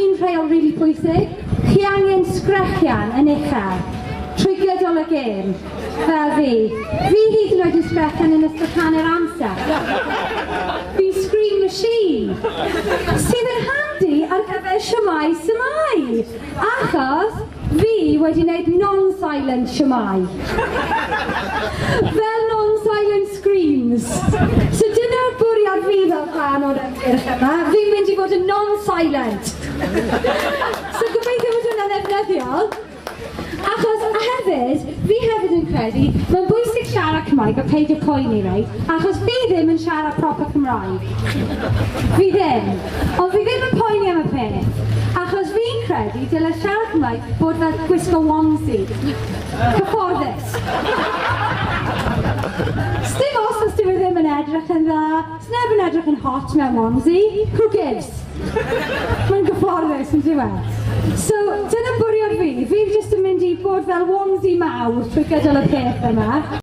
un rheol rili pwysig, chi angen sgrechian yn uchel trwy gydol y gêm, fel fi. Fi hyd yn oed yn sgrechian yn ystod hanner amser. Fi'n scream machine. Sydd yn handi ar gyfer Shwmae Sumae. Achos fi wedi wneud non-silent shwmae. Fel non-silent screams. So dyna'r bwriad fi fel rhan o'r ymgyrch yma. Fi'n mynd i fod yn non-silent. So gobeithio bod hwnna'n ddefnyddiol. Achos, a hefyd, fi hefyd yn credu, mae'n bwysig siarad Cymraeg a peidio poeni, reit? Achos fi ddim yn siarad proper Cymraeg. Fi ddim. Ond fi ddim yn poeni am y peth. Achos fi'n credu dyle siarad Cymraeg bod fel gwisgo onesie. Cyfforddus. Sdim os os dyw e ddim yn edrych yn dda, sneb yn edrych yn hot mewn onesie. Who gives? Mae'n gyfforddus, yn dyw e? So, dyna bwriad fi. Fi jyst yn mynd i bod fel onesie mawr trwy gydol y peth yma.